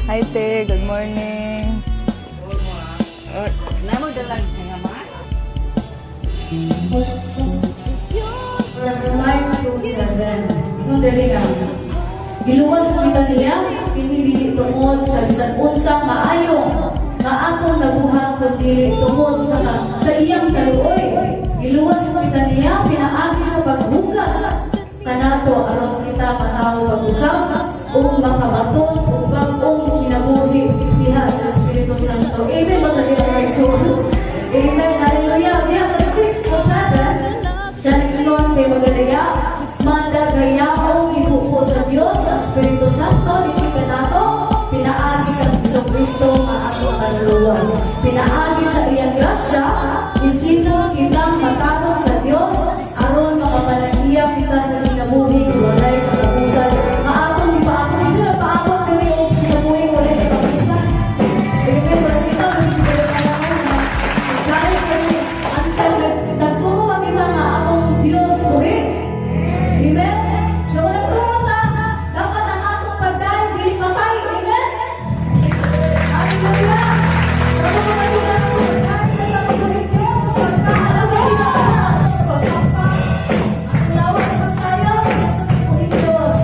Hi, te. Good morning. Namo dalag nga mga Verse 9 to 7. Ingon diri nga, giluwas kita niya, kini dili tungod sa bisan unsa maayo nga atong nabuhat kundi tungod sa iyang kaluoy. Giluwas kita niya pinaagi sa paghugas kanato aron kita matawo pag-usab ug makabaton og bag-ong kinabuhi diha sa Espiritu Santo. Amen ba tayo mga igsoon? Amen. Hallelujah. Diha sa 6 to 7, siya nag-ingon kay magadaya, madagayaong ibuko sa Dios ang Espiritu Santo, dili kanato, pinaagi sa Hesus Kristo nga atong manluluwas. Pinaagi sa iyang grasya, isinong kitang matarong sa Dios aron makapanaghiya kita sa kinabuhi walay katapusan. Nga atong ipaabot sila paabot diri og kinabuhi walay katapusan. Amen. Wala kita guys, kami antay nagturo ba kita nga atong Dios buhi? Amen? So nagturo ta, dapat ang atong pagdaan dili patay. Amen? Hallelujah! Nagturo ba kita nga pagdaan sa pagbuhi Diyos? Pagkahalagay na sa pagpapa, ang lawas pagsayaw sa pagbuhi Diyos.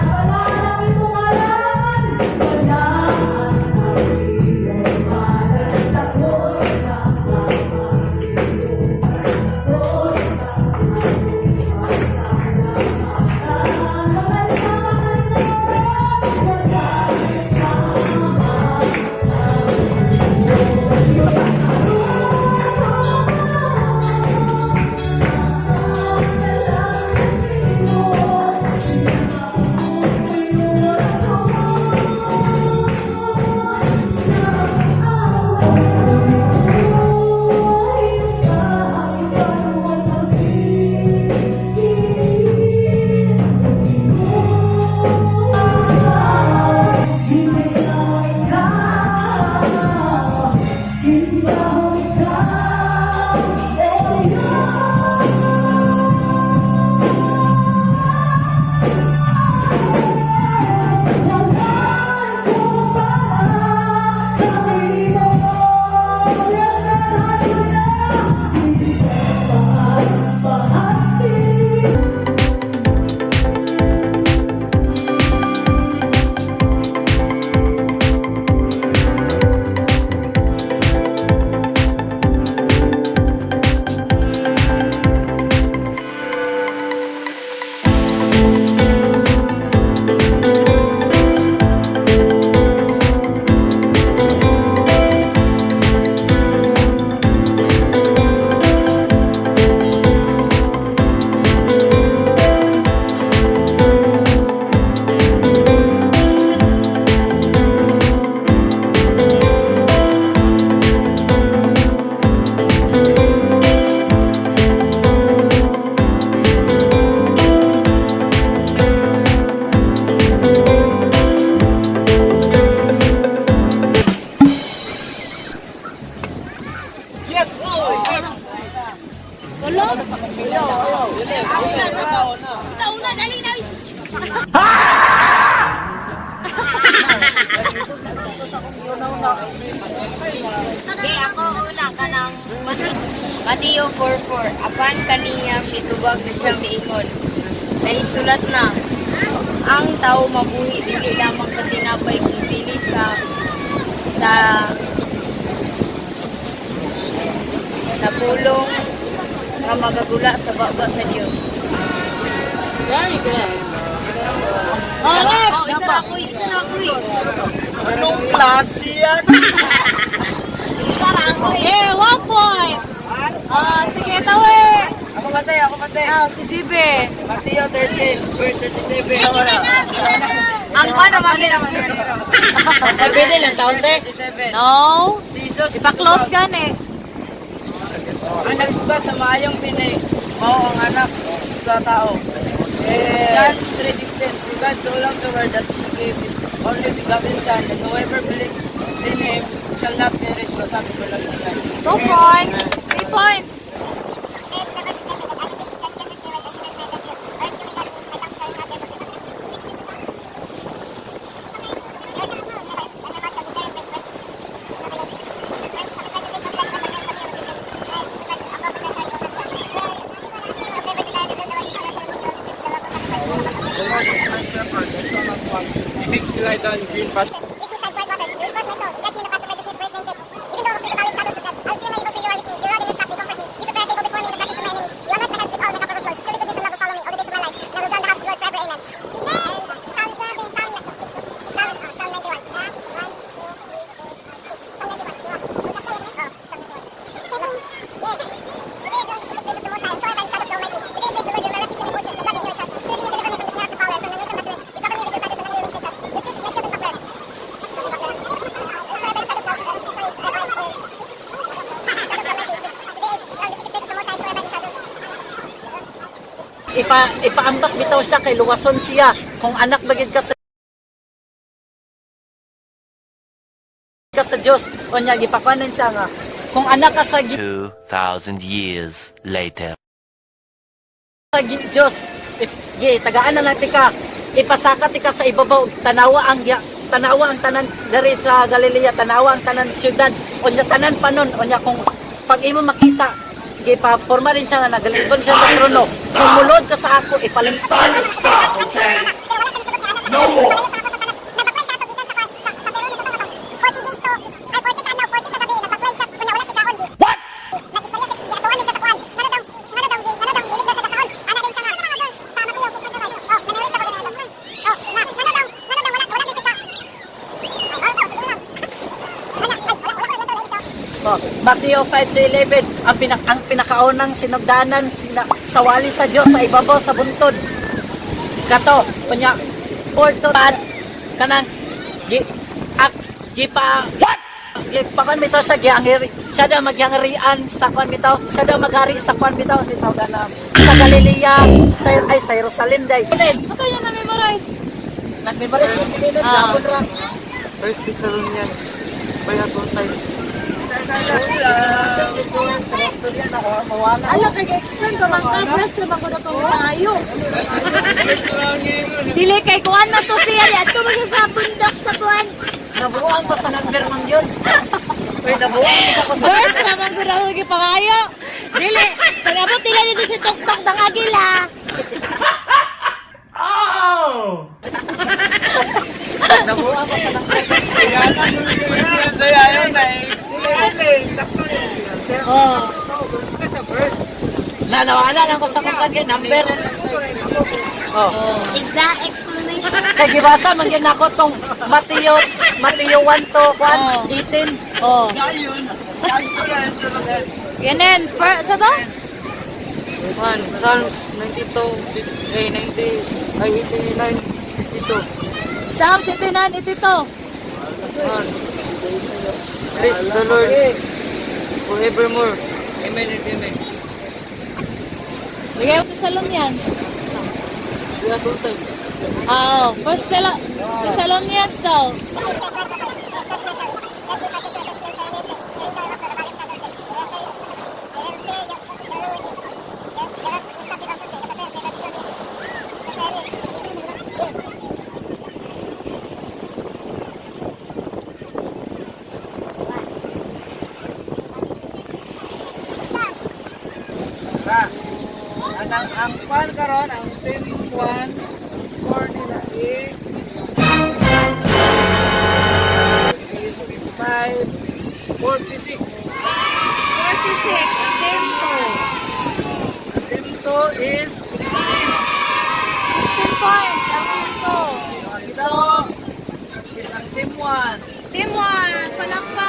Wala ang imong ngalan, wala ang iyong ngalan, takos na takos na pasalamatan. Walay sama walay sama. Simbahon ikaw, O Diyos. Walay kumpara kanimo. Yes, Lord, hallelujah. Bisan pa ang bahati. Yes! Yes! Wala. Una, dali na. Okay, ako una kanang Mateo 4:4. Apan kaniya mitubag na siya miingon, "Naisulat na, ang tao mabuhi dili lamang sa tinapay kung dili sa pulong nga magagula sa baba sa Dios." Very good. Oh, next. Oh, isa na ako, isa na ako eh. Anong klase yan? Isa na ako eh. Eh, 1 point. Ah, sige, tawi. Ako matay, ako matay. Ah, si GB. Mateo 13, verse 37. Kita na, kita na. Ang ano, makita mo. Pwede lang taon, te. No. Si Jesus, Ipa-close gani. Ang nagbugat sa maayong tinig, mao ang anak sa tao. John 3:16. For God so loved the world that He gave His only begotten Son, that whoever believes in Him shall not perish but have everlasting life. 2 points. 3 points. He makes me lie down in green pastures. Leads me beside quiet waters. He restores my soul. He guides me in the paths of righteousness for his name's sake. Even though I walk through the valley of shadows of death, I will fear no evil, for you are with me. Your rod and your staff, they comfort me. You prepare a table before me in the presence of my enemies. You anoint my head with oil, my cup overflows. Surely goodness and love will follow me all the days of my life, and I will dwell in the house of the Lord forever. Amen. Amen. Psalm, Psalm, Psalm, Psalm 91. One, two, three, four, five, six. Psalm 91. Oh, Psalm 91. Shaking. Yeah. Today I dwell in the secret place of the Most High, and so I abide in the shadow of the Almighty. Today I say to the Lord, you are my refuge and my fortress, my God, in you I trust. Surely you deliver me from the snare of the fowler, and from the noisome pestilence. You cover me with your feathers, and under your wings I trust. Your truth is my shield and buckler. So I abide in the shadow of the Almighty. Today I dwell in the secret place of the Most High, and so I abide in the shadow. Ipaambak bitaw siya kay luwason siya kung anak ba gid ka sa Dios. Unya gipakuanan siya nga kung anak ka sa 2,000 years later. Dios, gi tagaan na natin ka, ipasaka ti ka sa ibabaw, tanawa ang tanan diri sa Galilea, tanawa ang tanan syudad, unya tanan panon. Unya kung pag imo makita, gipa-forma rin siya nga nagalibon siya sa trono, kung mulod ka sa ako, ipalim No more. 40 days to, ay 40 ka adlaw, 40 ka gabi, nabaklay sa, kunya wala siya kaon. What? Nag-istorya sa, giatuan siya sa kuan. Ngano daw, dili daw siya kakaon. Ana din siya nga, ano nga verse sa Mateo 6:25. Oh, memorize ako ganito. Oh, na, ngano daw, wala daw siya ka. Ay, oh, sige lang. Ana, ay, wala. Oh, Mateo 5 to 11, ang pinakaunang sinugdanan sina, sa wali sa Dios sa ibabaw sa buntod. Kato, unya 4 to 5 kanang gi ak gipa what? Gipa kan bitaw siya giangiri siya daw magyangrian sa kwan bitaw, siya daw maghari sa kwan bitaw si tawag na sa Galilea, sa ay sa Jerusalem day. Ano niya na-memorize? Nag-memorize na si Ninod, gapon ra. First Thessalonians by at time. Ala, kay explain ka man ka, press naman ko na itong maayo. Dili kay kuan na to siya, di adto man siya sa bundok sa kuan. Nabuang ko sa number man yun. Uy, nabuang ko sa Verse naman ko na ako gipangayo. Dili, pag abot nila dito sa tuktok ng agila. Nabuang ko sa number. Saya yun ay. Oh. Na nawala lang ko sa kung kay number. Oh. Is that explanation? Kay gibasa man gyud nako tong Mateo Mateo 1 to 1 18. Oh. Yanin, per, sa to? 1 Psalms 92, ay 90, ay 89, 52. Psalms 89, 82. 1. Praise the Lord forevermore. Amen and amen. Lagay mo Thessalonians. We are all time. Ah, oh, first Thessalonians daw. Ang kwan karon, ang team 1 score nila is 5 46. 46, team 2. Team 2 is 16. 16 points ang team 2. So, is ang team 1. Team 1, palakpak.